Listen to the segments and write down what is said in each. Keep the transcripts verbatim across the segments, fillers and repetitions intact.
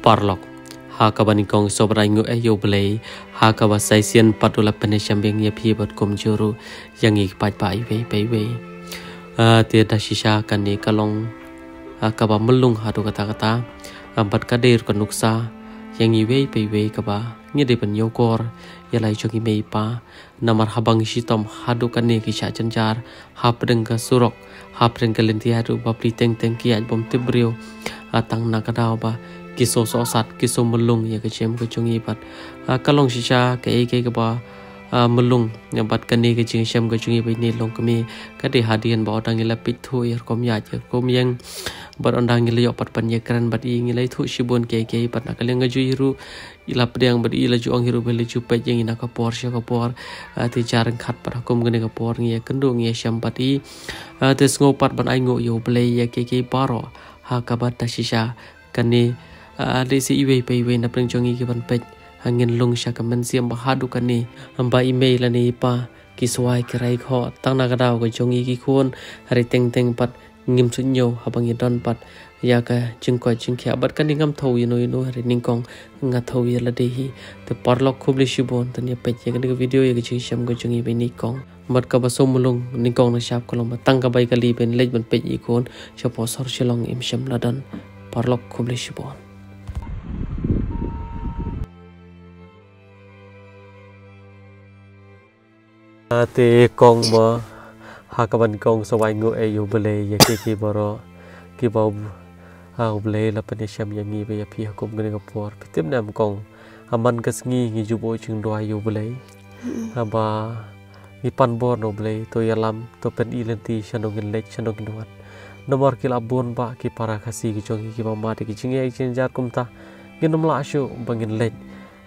Paralok, ha kaba nyngkong sngewbha ai nguh ïa U Blei, ha kaba sa shisien pat u la pynïashem biang ïa phi bad kumjuh ruh ïa ngi ki paidbah iwei pa iwei. Ah, te da shisha kane ka long, ah, kaba mlung haduh katta katta, ah, bad ka dei ruh ka nuksa ïa ngi iwei pa iwei kaba ngi dei ban ïoh kor ïa la i jong i mei i pa. Namar haba ngi shitom haduh kane ki shah jynjar hapdeng ka surok, hapdeng ka lynti haduh ba pli teng teng ki ïaid bym tip briew. Ah, tang na ka daw ba ki sngew sohsat, ki sngew mlung ïa ka jingim ka jong i bad, ah, ka long shisha kaei kaei kaba, ah, mlung, ïa bad kane ka jingshem ka jong i ba ine long kmie ka dei hadien ba u dang ïa la peit thuh ïa rukom ïaid ïa rukom ïeng bad u dang ïa la ïoh pat ban ïakren bad i, ngi la ïathuh shibun kaei kaei bad na ka liang ka jong i ruh i la pdiang bad i la ju ong hi ruh ba i la ju peit ïa ngi na ka por sha ka por. Ah, te jar ryngkat pat ha kum kane ka por ngi ïakynduh ngi ïashem bad i. Ah, te sngew pat ban ai nguh ïa U Blei ïa kiei kiei baroh ha kaba da shisha kane, ah, lehse iwei pa iwei na pdeng jong ngi ki ban peit, ah, ngin lung sha ka mynsiem ba haduh kane ba i mei lane i pa ki swai ki rai khoh tang na ka daw ka jong ngi ki khun, hynrei teng teng pat ngim sngewthuh haba ngi don pat ïa ka jingkoit jingkhiah bad kane ngam thew ïano ïano, hynrei nyngkong nga thew ïa lade hi. Te paralok khublei shibun, to ngin ïa peit ïa kane ka video ïa ka jingshem ka jong i ba nyngkong. Bad kaba sngew mlung nyngkong na shap ka long ba tang ka bai kali ban leit ban peit ïa i khun shapoh sor Shillong im shem la don. Paralok khublei shibun. Ah, te kong mo, ha kaba nyngkong sngewbha ai nguh ïa U Blei ïa kiei kiei baroh kiba U, ah, U Blei la pynïashem ïa ngi bad ïa phi ha kum kane ka por. Phi tip ne em kong, ha man ka sngi ngi ju buh jingduwai ïa U Blei. Mm. Haba ngi pan bor na U Blei, to ïalam, to pyni lynti shano ngin leit shano ngin wan. Namar ki la bun bah ki para Khasi ki jong ngi kiba mad ïa ki jingeh jingjar kumta, ngin ym lah shuh ba ngin leit.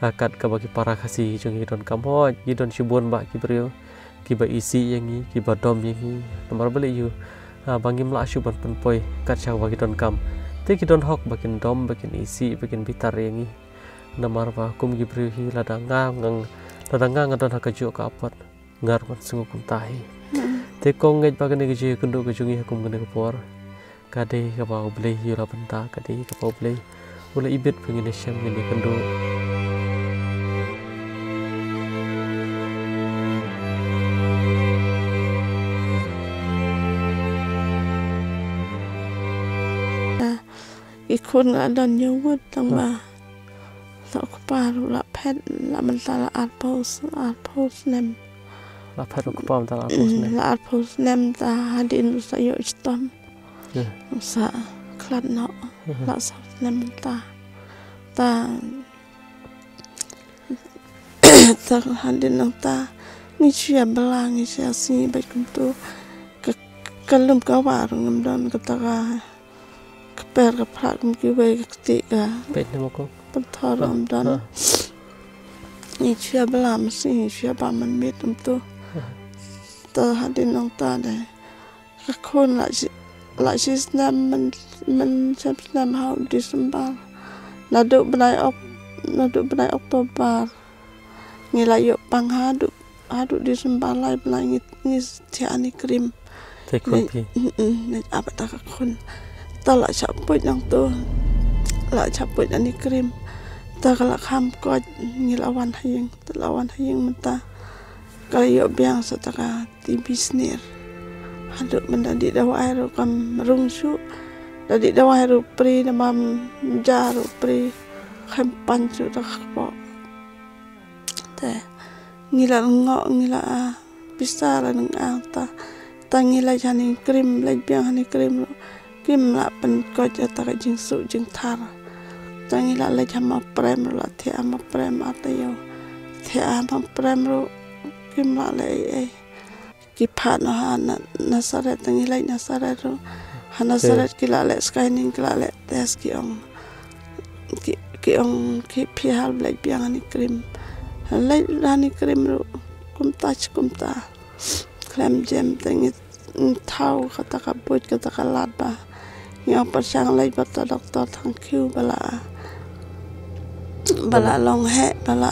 Ah, kat kaba ki para Khasi ki jong ngi ki donkam, hooid ki don shibun bah ki briew kiba isih ïa ngi, kiba dom ïa ngi. Namar balei ïoh, ah, ba ngim lah shuh ban pynpoi kat sha kaba ki donkam. Te ki don hok ba kin dom, ba kin isih, ba kin bitar ïa ngi. Namar ba kum ki briew hi lada nga, nga, lada nga nga don ha kajuh ka apot, nga ruh ngan sngew kumta hi. Hmm. Te kong, ngeit ba kane ka jingïakynduh ka jong ngi ha kum kane ka por ka dei kaba U Blei hi u la bynta, ka dei kaba U Blei u la ibit ba ngin ïashem ngin ïakynduh. I khun nga don ïa u wut tang ba la u kpa ruh la phet, la mynta la arphew, arphew snem. La phet u kpa mynta la arphew snem. Mm, la arphew snem, ta hadien u sa ïoh shitom. Eh. U sa khlad noh. Eh. La saw snem mynta. Ta, ta hadien nangta ngi shu ïa bylla, ngi shu ïa sngi bad kumta. Ka, ka lum ka wah ruh ngim don, kata ka kper ka phra kum kiwei, ka kti ka peit ne mo ko, pynthor, ah, ym don. Ah. Ngi shu ïa bylla masi, ngi shu ïa bam mynmiet kumta. Ah. Ta hadien nangta de ka khun la shi, la shi snem myn, myn snem ha u December. Naduh bnai Ok, naduh bnai October ngi la ïoh pang haduh, haduh December lai bnai ngi, ngi thiah hani krim. Te khun phi? Mm, mm, ne ap ta ka khun. Ta la shah puit nangta. La shah puit hani krim. Ta ka la kham koit, ngi la wan ha ïing, ta la wan ha ïing mynta. Ka la ïoh biang sa ta ka T B snier. Haduh mynta dih dawai ruh kam rung shuh. Da dih dawai ruh pri, da bam ja ruh pri. Khlem pan shuh da ka kpoh. Te ngi la ngoh, ngi la, ah, pisa la nang ang ta. Ta ngi leit hani krim, leit biang hani krim ruh kim lah pynkoit ïa ta ka jingsuk jingthar. Ta ngi la leit ha Mawprem ruh, la thiah ha Mawprem ar taïew. Thiah ha Mawprem ruh kim lah leh ei ei. Ki phah noh ha Na-, Nazareth, ta ngi leit Nazareth ruh. Ha Nazareth ki la leh scanning, ki la leh test, ki ong ki, ki ong ki phi hap leit biang hani krim. Leit hani krim ruh kumta shi kumta. Khlem jem, te ngi thaw kata ka buit, kata ka lad ba ngi ong pyrshang leit bad ta doktor Thangkhiew ba la, ba la long heh, ba la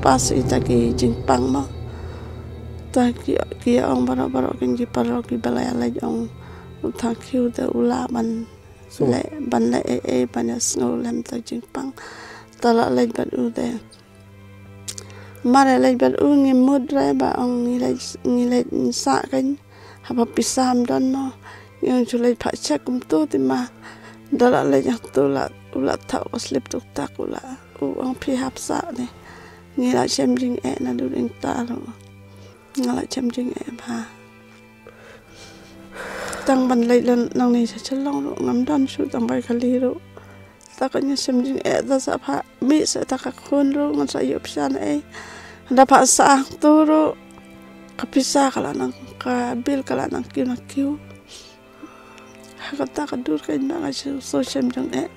pass ïa kita ki jingpang mo. Ta ki, ki ong baroh baroh kin ki paralok kiba la ïa leit, ong u Thangkhiew te u lah ban Leh ban leh ei ei ban ïa sngew lem ta jingpang. Ta la leit bad u te. Mar ïa leit bad u ngi mut re ba ong ngi leit ngi leit sah kan. Haba pisa ym don mo. Ngi ong ju leit phah check kumtu te ma. Da la leit ïa tu la u la thok u slip tuk tak u la u ong phi hap sah ne. Ngi la shem jingeh naduh ïing ta ruh. Nga la shem jingeh bha. Tang ban leit lon nangne sha Shillong ruh ngam don shuh tang bai kali ruh. Ta ka ngi shem jingeh ta sa pha mih sa ta ka khun ruh ngan sa ïoh pisa na ei. Da pha sa tu ruh ka pisa ka la nang ka bil ka la nang kiew na kiew. Ha kata ka dur ka ïa nga shu so shem jingeh.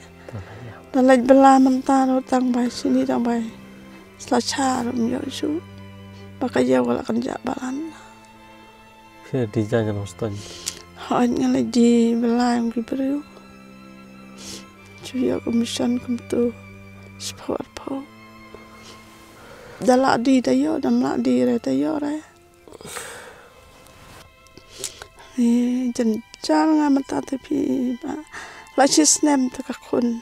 Da leit bylla mynta ruh tang bai shini tang bai sla cha ruh ym ïoh shuh. Ba ka ïew ka la kynjah balan. Phi dei jaiñ hostel. Hooid nga la dei bylla ïa ki briew. Shu ïoh commission kumtu. Sport pho. Da la dei da ïoh, da ym la dei re da ïoh re. Ïa jynjar nga mynta te phi ba la shi snem te ka khun.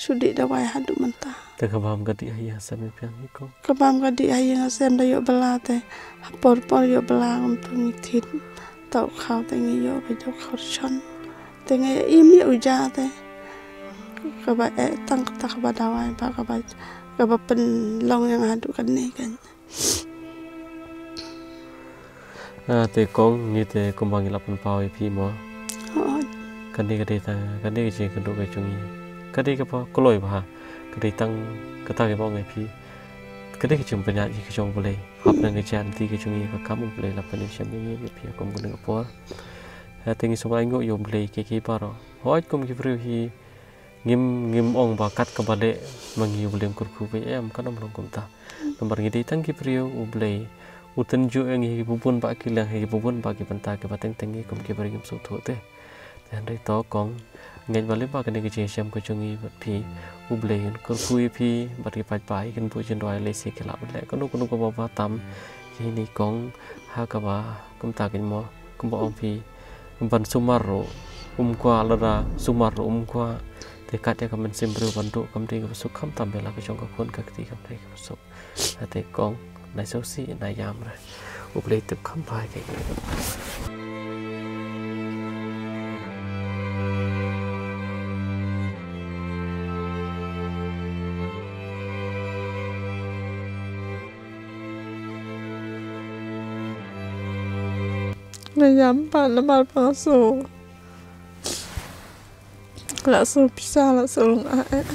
Shu dih dawai haduh mynta. Te ka bam ka dih ha ïing ha sem ïa phi ïa ngi ko. Ka bam ka dih ha ïing ha sem da ïoh bylla te. Ha por por ïoh bylla ngam tu ngi thied. Tau khaw te ngi ïoh ba ïoh khor shon. Te ngi im ïa u ja te. Kaba eh tang kata kaba dawai ba kaba kaba pynlong ïa nga haduh kane kan. Ah, te kong, ngi te kumba ngi la pynpaw ïa phi mo. Hooid. Kane ka dei ta, kane ka jingkynduh ka jong ngi. Ka dei kaba kloi bha. Ka dei tang kata kaba ong ïa phi. Ka dei ka jingpynïaid ka jong U Blei. Hapdeng ka jingïaid ka jong ngi ka kam U Blei la pynïaid shem ïa ngi ïa phi kum kane ka por. Ah, te ngi sngewbha ainguh ïa U Blei kiei kiei baroh. Hooid kum ki briew hi. Ngim, ngim ong ba kat kaba leh ma ngi U Blei um kyrkhu ba em, kan ym long kumta. Namar ngi dei tang ki briew U Blei u tynjuh ïa ngi ha ki bun bah ki liang ha ki bun bah ki bynta kiba teng teng ngi kum ki briew ngim sngewthuh te. Te hynrei to kong ngeit ba lyngba kane ka jingshem ka jong ngi bad phi U Blei un kyrkhu ïa phi bad ki paidbah kin buh jingduwai lehse ki lah ban leh kano kano kaba bha tam. Ïa ini kong ha kaba kumta kin mo kumba ong phi. Ban sumar ruh um kwah, lada sumar ruh um kwah. Te kat ïa ka mynsiem briew ban duh kam dei kaba suk, khamtam ba la ka jong ka khun ka kti kam dei kaba suk. Te kong nai sngewsih nai ïam re. U Blei tip kham bha ïa ka. Nga ïam pat namar ba nga sngew la sngew pisa, la sngew lung ah eh.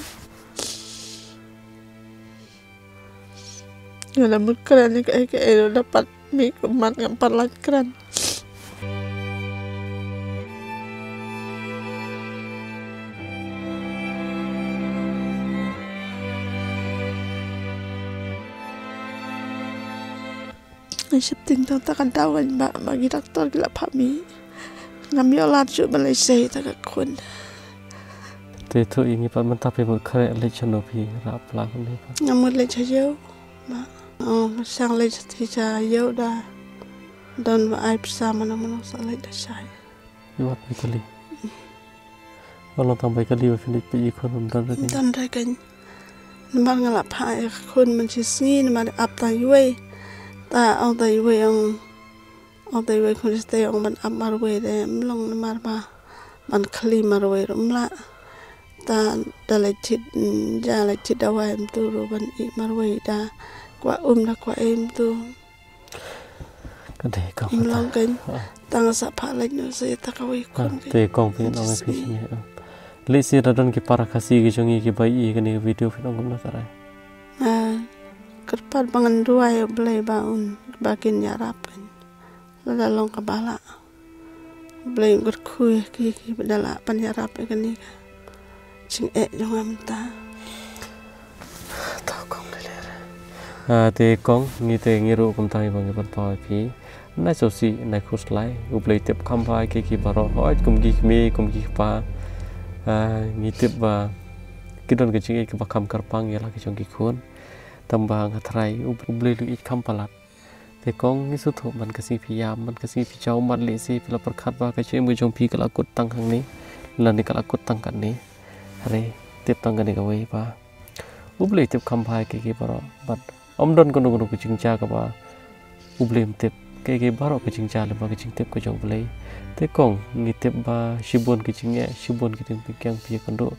Nga la mut kren ïa kaei kaei ruh da pat mih kummat, ngam pat lait kren. Nga sheptieng tang ta ka daw kan ba, ba ki doktor ki la phah mih. Ngam ïoh lad shuh ban leit sei ta ka khun. Te to ïa ngi pat mynta phi mut khreh leit shano phi rah pla kumne pat? Ngam mut leit sha ïew. Ba, oh, shang leit sha ti sha ïew da. Don ba ai pisa mano mano sa leit da shai. Ïa wat bai kali. Ba long tang bai kali ba phin leit peit ïa khun ym don re kein. Ym don re kein. Namar nga la phah ïa ka khun mynshisngi namar ap tang iwei. Ta ong tang iwei ong, ong tang iwei khun shatei ong ban ap marwei re ym long namar ba ban khli marwei ruh ym lah. Ta da leit thied, mm, ja leit thied dawai ym tu ruh ban ïeh marwei da kwah um da kwah ei ym tu. Ka dei kong. Ym long kein. Tang sa phah leit noh sa ïa ta kawei khun kein. Te kong phi ong phi shane. Lehse da don ki para Khasi ki jong ngi kiba ïohi kane ka video phi ong kumno ta rai? Ah, kyrpad ba ngan duwai ïa U Blei ba un, ba kin ïarap kein. Lada long kaba lah. Blei un kyrkhu ïa ki, kiba da lah ban ïarap ïa kane ka jingeh jong nga mynta. To kong lei lei re. Ah, te kong, ngi te ngi ruh kumta ngi ba ngi pynpaw ïa phi. Nai sngewsih, nai khuslai, U Blei tip kham bha ïa ki, ki baroh, hooid kum ki kmie, kum ki kpa. Ah, ngi tip ba ki don ka jingïeit kaba kham kyrpang ïa la ki jong ki khun. Tang ba nga tharai U Blei u ïeit kham palat. Te kong ngi sngewthuh man ka sngi phi ïam, man ka sngi phi jaw mat lehse phi la pyrkhat ba ka jingim ka jong phi ka la kut tang hangne. lane ka la kut tang katne. Hynrei tip tang kane kawei ba U Blei tip kham bha ïa kiei kiei baroh. Bad ym don kano kano ka jingjia kaba U Blei um tip. Kiei kiei baroh ka jingjia lyngba ka jingtip ka jong U Blei. Te kong, ngi tip ba shibun ki jingeh, shibun ki jingpynkiang phi ïakynduh.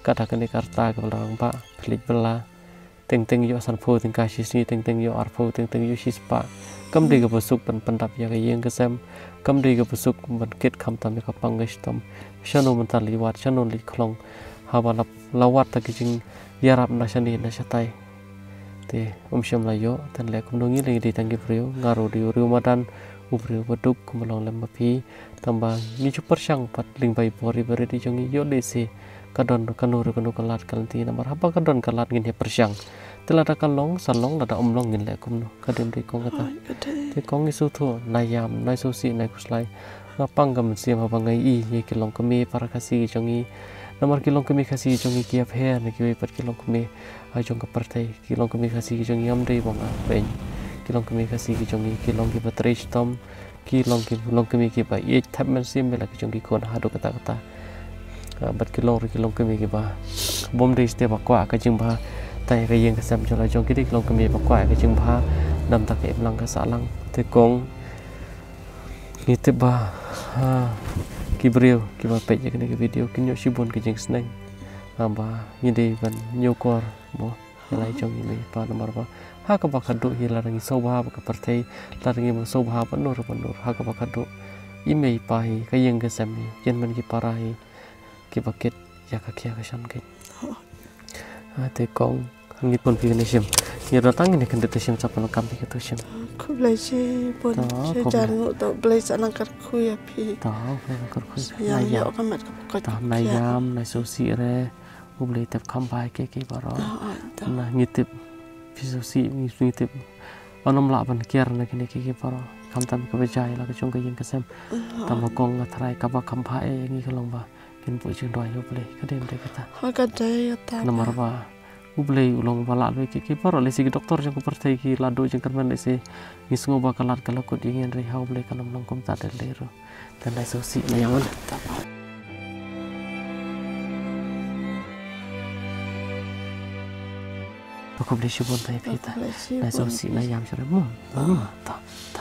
Kat ha kane ka rta kaba la rangbah, phi leit bylla. Teng teng ïoh sanphew tyngka shi sngi, teng teng ïoh arphew, teng teng ïoh shispah. Kam dei kaba suk ban pyndap ïa ka ïing ka sem. Kam dei kaba suk ban kit khamtam ïa ka pang ka shitom. Shano mynta leit wad, shano leit khlong. Haba la, la wad ta ki jingïarap na shane na shatai. Te ym shym la ïoh, te leh kumno, ngi leh ngi dei tang ki briew, nga ruh dei u briew madan, u briew ba duk, kumba long lem ma phi. Tangba ngi ju pyrshang pat lyngba i bor i barit i jong ngi, ïoh lehse ka don kano re kano ka lad ka lynti, namar haba ka don ka lad ngin ïa pyrshang. Te lada ka long sa long, lada ym long ngin leh kumno, ka dei ym dei kong kata. Hooid, ka dei. Te kong, ngi sngewthuh, nai ïam, nai sngewsih, nai khuslai. Nga pang ka mynsiem haba nga ïohi ïa ki longkmie para Khasi ki jong ngi. Namar ki longkmie Khasi ki jong ngi ki ïapher na kiwei pat ki longkmie ha jong ka pyrthei. Ki longkmie Khasi ki jong ngi ngam dei ba nga beiñ. Ki longkmie Khasi ki jong ngi ki long kiba trei shitom. Ki long ki longkmie kiba ïeit thep mynsiem bad la ki jong ki khun haduh katta katta. Ah, bad ki long ruh ki longkmie kiba bym dei shuh ba kwah ka jingbha. Tang ïa ka ïing ka sem jong la jong, ki dei ki longkmie ba kwah ka jingbha. Namar ka imlang ka sahlang. Te kong, ngi tip ba, ha, ki briew kiba peit ïa kane ka video kin ïoh shibun ka jingsneng. Haba ngi dei ban ñiewkor mo ïa la i jong i mei i pa, namar ba ha kaba khatduh hi, lada ngi sngewbha bad ka pyrthei, lada ngi sngewbha bad nur bad nur, ha kaba khatduh i mei i pa hi, ka ïing ka sem hi, kin ban ki para hi kiba kit ïa ka khia ka shan kit. Ah, te kong, ngi pun phi kane shim. Ngi da tang ngi ne khyndiat te shim, sa pyndonkam phi katu shim. Khublei shibun. To, shi khublei. Jan ngut to, Blei sa nang kyrkhu ïa phi. To, Blei nang kyrkhu. Ïa, nai ïa, ïam. Ka met ka pyrkhat. To, nai ïam, nai sngewsih re. U Blei tip kham bha ïa kiei kiei baroh. Ah, ah, to. Na ngi tip phi sngewsih, ngi, ngi tip. Ym lah ban kiar na kine kiei kiei baroh. Khamtam kaba jia ïa la ka jong ka ïing ka sem. Ah. Tangba kong, nga tharai kaba kham bha eh ïa ngi ka long ba kin buh jingduwai ïa U Blei, ka dei ym dei kata. Ha, ka dei kata. Namar ba U Blei u long ba lah leh kiei kiei baroh, lehse ki doktor jong ka pyrthei ki la duh jingkyrmen, lehse ngi sngew ba ka lad ka la kut ïa ngi, hynrei ha U Blei kan ym long kumta, dei lei ruh. Te nai sngewsih, nai ïam. Khublei shibun te ïa phi te. Khublei shibun. Nai sngewsih, nai ïam shuh re mo. Ah. To, to.